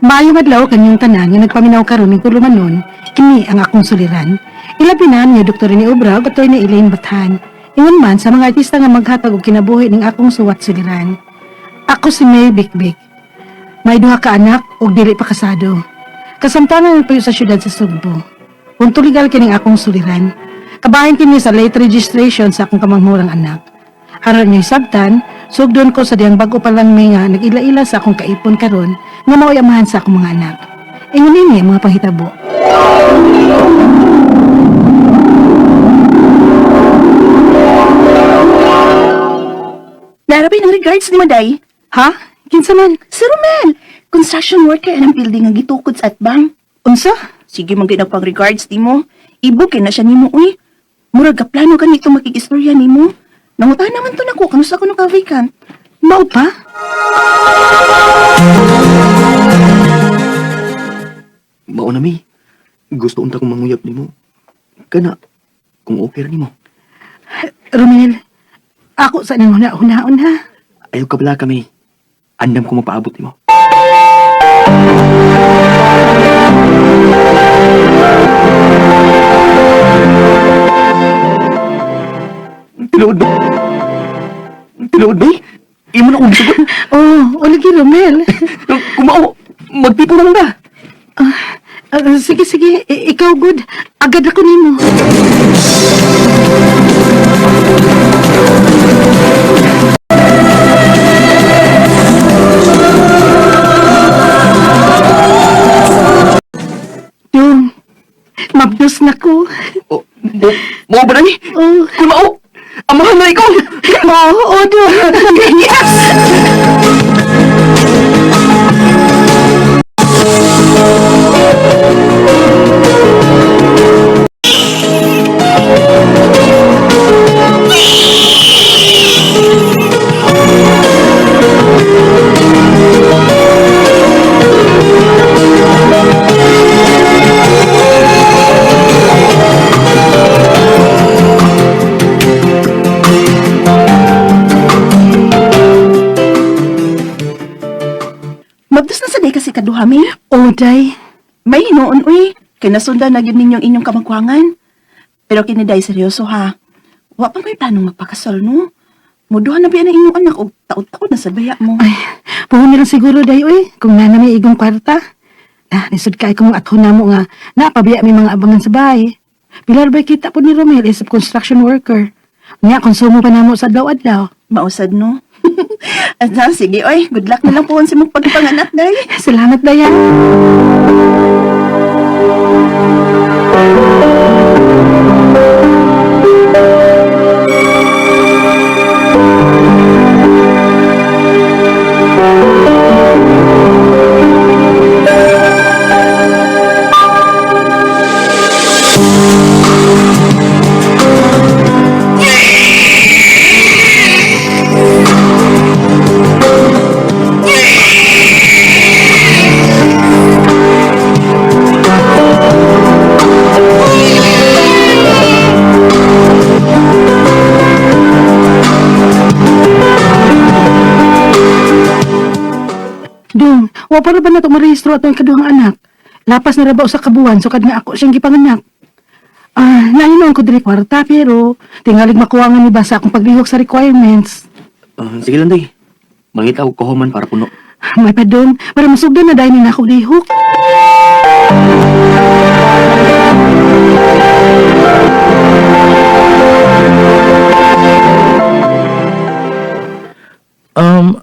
Maayong adlaw kanyong tanan nga nagpaminaw karon ning tulumanon, kini ang akong suliran. Ilabi na ni Dr. Rene Obra ug Attorney Elaine Bathan. Ingon man sa mga artista nga maghatag og kinabuhi ning akong suwat suliran. Ako si May Bikbik. May duha ka anak ug dili pa kasado. Kasamtangan nagpuyo sa syudad sa Sugbo. Punto legal kining akong suliran. Kabahin kini sa late registration sa akong kamanghurang anak. Aron niyo sabtan, sugdon ko sa diyang bago pa lang mi nga nag-ila-ila sa akong kaipon karon nga mao'y amahan sa akong mga anak. Ingon nini ang mga panghitabo. Narabay ng regards ni Maday. Ha? Kinsa man? Si Romel, construction worker ng building nga gitukod sa Atbang. Unsa? Sige man gyud pang regards nimo. Ibog kay na siya nimo uy. Murag ka plano ganito makigistorya nimo. Nangutahan naman to nako kanusa ko nung ka-vacant. Mao pa? Mao na mi. Gusto unta kong manguyab nimo. Kana kung okay ra nimo. Romel, ako sa nang huna-hunaon ha. Ayaw ka bala kami. Andam ko mapaabot nimo. Tinuod ba? Tinuod ba? Imo na kong gisugot. Oh, olagi Romel. Kumao, magtipo na lang ka. Ah, sige, sige. Ikaw good. Agad ako nimo. Dong, mabdos na ko. Oh, mo, mo ba na ni? Oh, Kumao, amahan na ikaw. oh, oh, dong. Yes! Mabdos na sa day kasi kaduha mi. Oh, day. May hinuon uy. Kay nasundan na gyud ninyong inyong kamagwangan. Pero kini day seryoso ha. Wa pa may planong magpakasal no. Muduha na biya na inyong anak og taod-taod na sa baya mo. Ay, puhon na lang siguro day, uy. Kung na may igong kwarta. Ah, nisod kay kung athon na mo nga, napabiya may mga abangan sa bahay. Pilar ba kita po ni Romel is a construction worker. Nga, konsumo pa namo sa adlaw-adlaw. Mausad no. At sige oy, good luck na lang po sa mong pagpanganak day. Salamat, Dayan. Dong, wa pa na ba na ito marehistro atong ikaduhang anak? Lapas na rabaw sa kabuan, sukad nga ako siyang gipanganak. Ah, nainoon ko diri kwarta, pero tingalig makuha nga ni ba sa akong paglihok sa requirements. Ah, sige lang day. Mangita og kahuman para puno. May pa dong, para masugdan na dahil na akong lihok.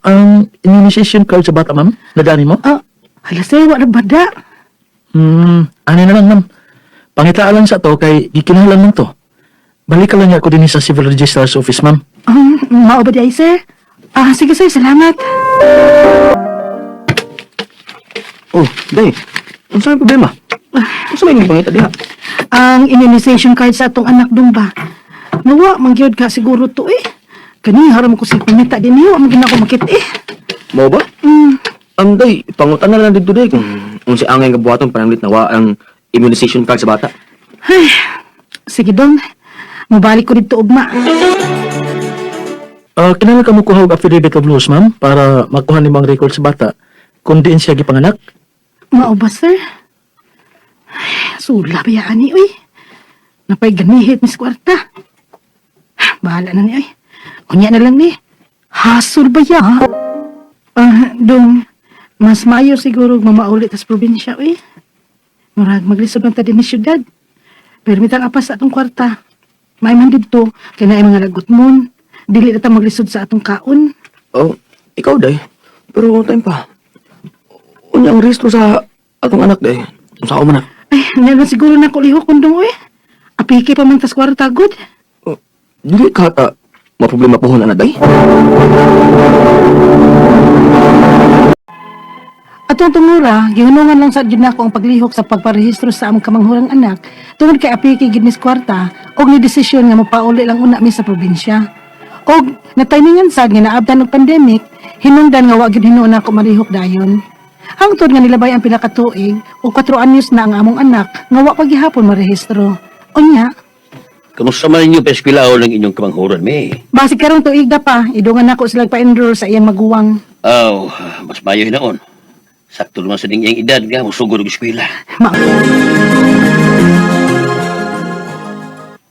Ang immunization card sa bata, ma'am? Nadani mo? Ah, hala sir, wa na bada. Ano na lang, ma'am. Pangitaan lang sa to kay gikinahanglan man to. Balik ka lang niya ako din sa Civil Registrar's Office, ma'am. Mao ba di ay, sir? Ah, sige sir, salamat. Oh, day. Unsa may problema? Unsa may pangita diha? Ang immunization card sa atong anak dong ba? Nawa, mangyod ka siguro to eh. Kani, haram ko sa pangita din niyo, ang gina ko makit eh. Mao ba? Mm. Day, pangutan na lang dito day kung unsay angay nga buhaton pananglit na wa ang immunization card sa bata. Ay, sige dong, mabalik ko dito ugma. Ah, kinahanglan ka mo kuha og affidavit of loss, ma'am, para makuha nimo ang record sa bata kung diin siya gipanganak. Mao ba, sir? Ay, sula ba yan ni, uy? Napay ganihit ni kwarta. Bahala na ni, ay. Unya na lang ni. Hasol ba ya? Ah, dong, mas maayo siguro mamaulit tas probinsya, uy. Murag maglisod man ta din ni syudad. Pero mitang apas sa atong kwarta. May man didto, kay naay mga lagot mon. Dili na ta maglisod sa atong kaon. Oh, ikaw day. Pero time pa. Unya ang rehistro sa atong anak day. Unsa man na? Ay, nga lang siguro na ko lihok kundong, uy. Apike pa man tas kwarta, good. Oh, dili ka ta maproblema pohon ana day. Atong tungura, gihunungan lang sa jud nako ang paglihok sa pagparehistro sa among kamanghurang anak tungod kay apiki gid mis kwarta og ni desisyon nga mopauli lang una mi sa probinsya. Og nataymingan sad nga naabtan og pandemic, hinungdan nga wa gyud hinuon nako malihok dayon. Hangtod nga nilabay ang pila ka tuig og 4 anyos na ang among anak nga wa pa gihapon marehistro. Unya, Kamusta man ninyo pa-eskwelaon ang inyong kamanghuran, May? basig karong tuig na pa, idungan nako sila pa-enroll sa iyang maguwang. Aw, mas mayo hinaon. Sakto naman sa iyang edad nga, musugod og eskwela. Ma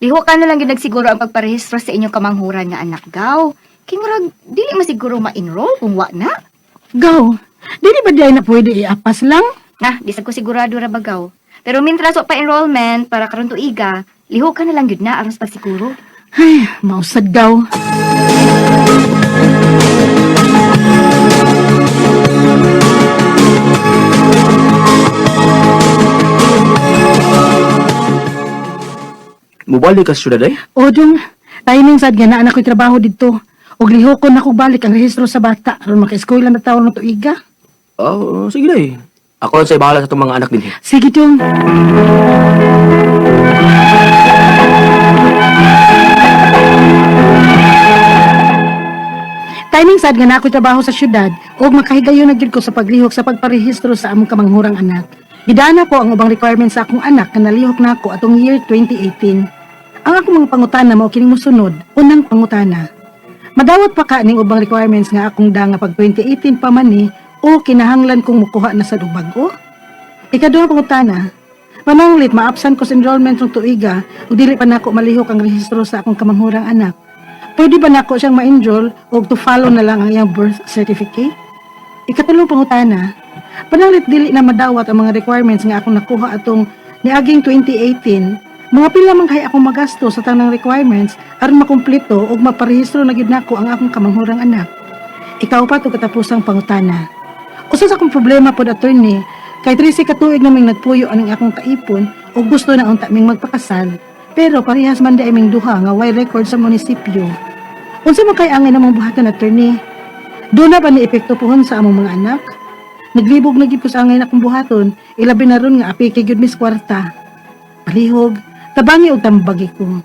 Liho ka na lang gyud nagsiguro ang pagparehistro sa inyong kamanghuran nga anak gaw. Kay murag dili masiguro ma-enroll kung wa na. Go. Dili ba di ay na pwede iapas lang? Na, di sad ko sigurado ra bagaw. Pero mintras wa pa enrollment para karon tuiga, liho ka na lang gyud na aron sa pagsiguro. Ay, mausad gaw. Mubalik ka sa syudad day? O dong, timing sad nga naa na ko'y trabaho didto. Og lihokon na ko balik ang rehistro sa bata aron maka-eskwela na taon ng tuiga. Oh, sige day. Ako lang sa bahala sa itong mga anak din. Sige dong. Timing sad nga na ako'y trabaho sa syudad og makahigayon na gyud ko sa paglihok sa pagparehistro sa among kamanghurang anak. Gidana ko ang ubang requirements sa akong anak nga nalihok nako atong year 2018. Ang akong mga pangutana mao kining mosunod. Unang pangutana. Madawat pa ka ning ubang requirements nga akong da nga pag 2018 pa man ni o kinahanglan kong mukuha na sa bag-o? Ikaduha pangutana. Pananglit maabsan ko sa enrollment ng tuiga ug dili pa nako malihok ang rehistro sa akong kamanghurang anak. Pwede ba nako siyang ma-enroll o to follow na lang ang iyang birth certificate? Ikatulong pangutana, pananglit dili na madawat ang mga requirements nga akong nakuha atong niaging 2018, mga pila man kay akong magasto sa tanang requirements aron makumpleto ug maparehistro na gyud nako ang akong kamanghurang anak. Ikaw pa to katapusang pangutana. Usa sa akong problema pod, attorney, kay 13 ka tuig naming nagpuyo aning akong kaipon ug gusto na unta ming magpakasal. Pero parehas man di aming duha nga way record sa munisipyo. Unsa man kay ang inamong buhaton, attorney? Doon na ba ni epekto pohon sa among mga anak? Naglibog na gyud ko sa angay na akong buhaton, ilabi na ron nga apike gyud mis kwarta. Palihog, tabangi og tambagi ko.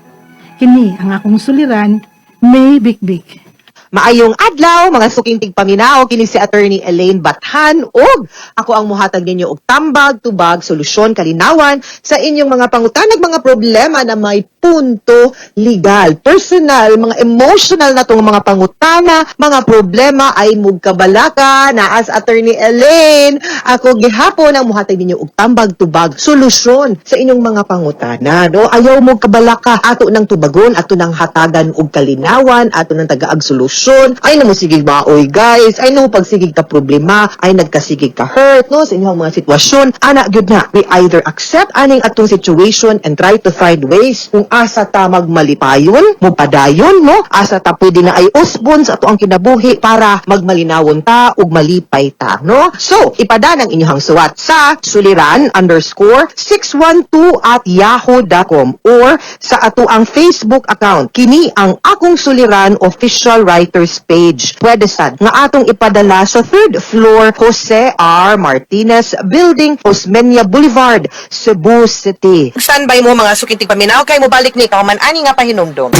Kini ang akong suliran, May Bikbik. Maayong adlaw mga suking tigpaminaw, kini si Attorney Elaine Bathan ug ako ang muhatag ninyo og tambag, tubag, solusyon, kalinawan sa inyong mga pangutanag, mga problema na may punto legal, personal, mga emotional na tong mga pangutana, mga problema ay mugkabalaka na as Attorney Elaine, ako gihapon ang muhatag ninyo og tambag, tubag, solusyon sa inyong mga pangutana, no? Ayaw mo kabalaka, ato nang tubagon, ato nang hatagan og kalinawan, ato nang tagaag solusyon. Ay na mo sigig maoy guys, ay na mo pagsigig ka problema, ay nagkasigig ka hurt, no, sa inyong mga sitwasyon. Ana gyud na, we either accept aning atong situation and try to find ways kung asa ta magmalipayon, mopadayon, no, asa ta pwede na ay usbon sa ato ang kinabuhi para magmalinawon ta ug malipay ta, no? So, ipadaan ang inyong suwat sa suliran_612@yahoo.com or sa ato ang Facebook account. Kini ang Akong Suliran Official Writers page. Pwede sad nga atong ipadala sa third floor, Jose R. Martinez Building, Osmeña Boulevard, Cebu City. Standby mo mga sukintig paminaw kay mobalik ni kauman ani nga pahinumdom.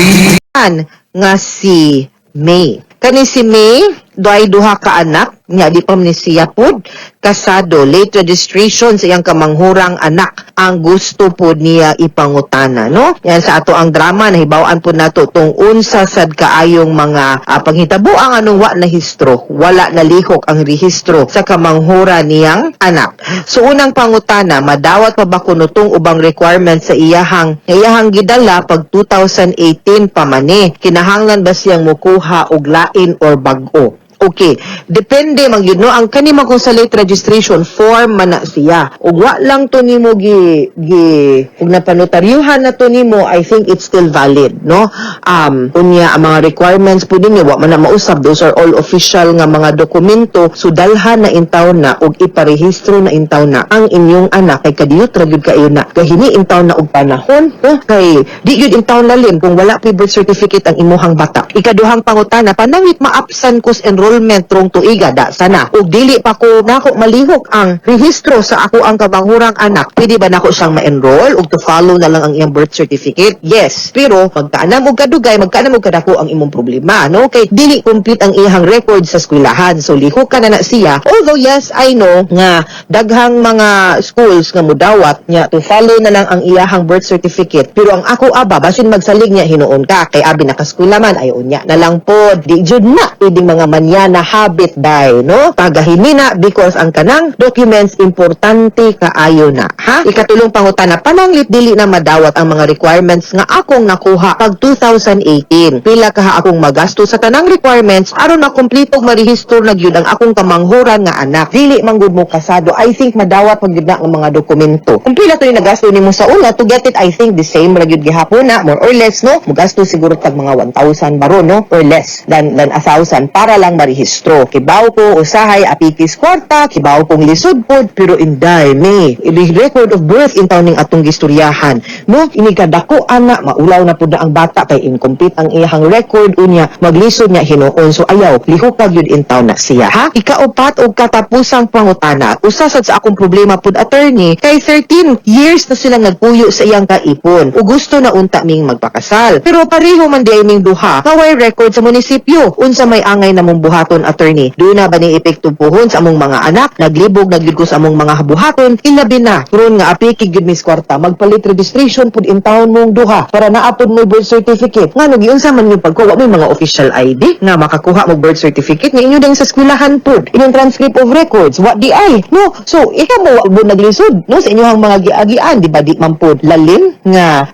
An nga si May. Kani si May, duhay duha ka anak, nga di pa man ni siya pod kasado, late registration sa iyang kamanghurang anak. Ang gusto po niya ipangutana, no? Yan sa ato ang drama, nahibaw-an po nato tung unsa sad kaayong mga panghitabo ang anong wa na histro, wala na lihok ang rehistro sa kamanghura niyang anak. So unang pangutana, madawat pa ba kuno tong ubang requirements sa iyahang gidala pag 2018 pa man ni? Kinahanglan ba siyang mukuha og lain or bag-o? Okay, depende man gyud, no, ang kani man kung sa late registration form man na siya. Ug wa lang to nimo gi gi ug napanotaryuhan na to nimo, I think it's still valid, no? Unya ang mga requirements po ninyo wa man na mausab, those are all official nga mga dokumento. So dalhan na intawon na ug iparehistro na intawon na ang inyong anak kay kadiyot ra gyud kaayo na. Kahini intawon na og panahon, no? Kay di gyud intawon lalim kung wala pa birth certificate ang imuhang bata. Ikaduhang pangutana, panangit ma-absent ko sa enrollment rong tuiga da sana ug dili pa ko nako malihok ang rehistro sa ako ang kamanghurang anak, pwede ba nako siyang ma-enroll ug to follow na lang ang iyang birth certificate? Yes, pero magkaanam og kadugay, magkaanam og kadako ang imong problema, no, kay dili complete ang iyang record sa eskwelahan. So lihok ka na na siya. Although yes, I know nga daghang mga schools nga mudawat niya to follow na lang ang iyahang birth certificate, pero ang ako aba, basin magsalig niya hinuon ka kay abi nakaskwela man, ayon niya na lang pod. Di jud na pwedeng mga manyana habit day, no, pagahinina because ang kanang documents importante kaayo na, ha. Ikatulong pangutana, pananglit dili na madawat ang mga requirements nga akong nakuha pag 2018, pila kaha akong magasto sa tanang requirements aron makumpleto ug marehistro na gyud ang akong kamanghuran nga anak? Dili man gud mo kasado. I think madawat pag gyud na ang mga dokumento. Kung pila to yung nagasto nimo sa una to get it, I think the same ra gyud gihapon na, more or less, no? Mugasto siguro tag mga 1,000 baro, no, or less than 1,000 para lang marehistro. Kibaw ko usahay apikis kwarta, kibaw kong lisod pod, pero inday me record of birth in taon ning atong gistoryahan, no? Ini kadako ana, maulaw na pud na ang bata kay incomplete ang iyang record, unya maglisod niya hinuon. So ayaw, lihok gyud in taon na siya, ha. Ikaupat og katapusang pangutana, usa sad sa akong problema pud, attorney, kay 13 years na silang nagpuyo sa iyang kaipon ug gusto na unta ming magpakasal, pero pareho man di ay ming duha kaway record sa munisipyo. Unsa may angay namong buhaton, attorney? Duna ba ni epekto puhon sa among mga anak? Naglibog na gyud ko sa among mga buhaton, ilabi na ron nga apiki gyud mis kwarta. Magpalit registration pud in taon mong duha para naa pod mo birth certificate. Ngano giunsa man yung pagkuha mo mga official ID nga makakuha mo birth certificate nga inyo dang sa eskwelahan pud, inyong transcript of records, wa di ay, no? So ikaw mo wa mo naglisod, no, sa inyong mga giagian, di ba? Di man pud lalim nga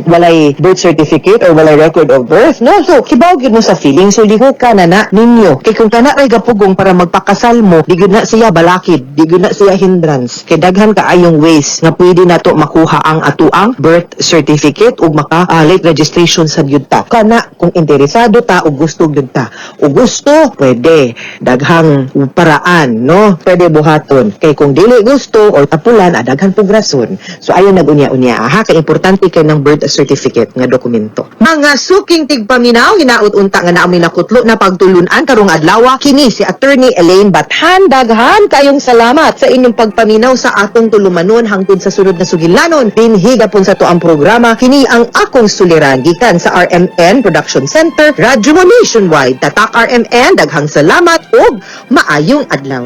walay birth certificate or walay record of birth, no? So kibaw gyud mo sa feeling. So lihok ka na na ninyo kay kung kana ray gapugong para magpakasal mo, di gyud na siya balakid, di gyud na siya hindrance kay daghan kaayong ways nga pwede nato makuha ang atuang birth certificate ug maka late registration sa gyud ta kana kung interesado ta ug gusto gyud ta ug gusto. Pwede, daghang paraan, no, pwede buhaton. Kay kung dili gusto or tapulan, daghan pug rason. So ayon nagunya-unya, ha, kay importante kay ng birth certificate nga dokumento. Mga suking tigpaminaw, hinaut unta nga naami nakutlo na pagtulunan karong adlaw. Kini si Attorney Elaine Bathan. Daghan kayong salamat sa inyong pagpaminaw sa atong tulumanon. Hangtod sa sunod na sugilanon dinhi gapon sa tuang programa, kini ang akong suliran, gikan sa RMN Production Center, Radyo Mo Nationwide. Tatak RMN, daghang salamat ug maayong adlaw.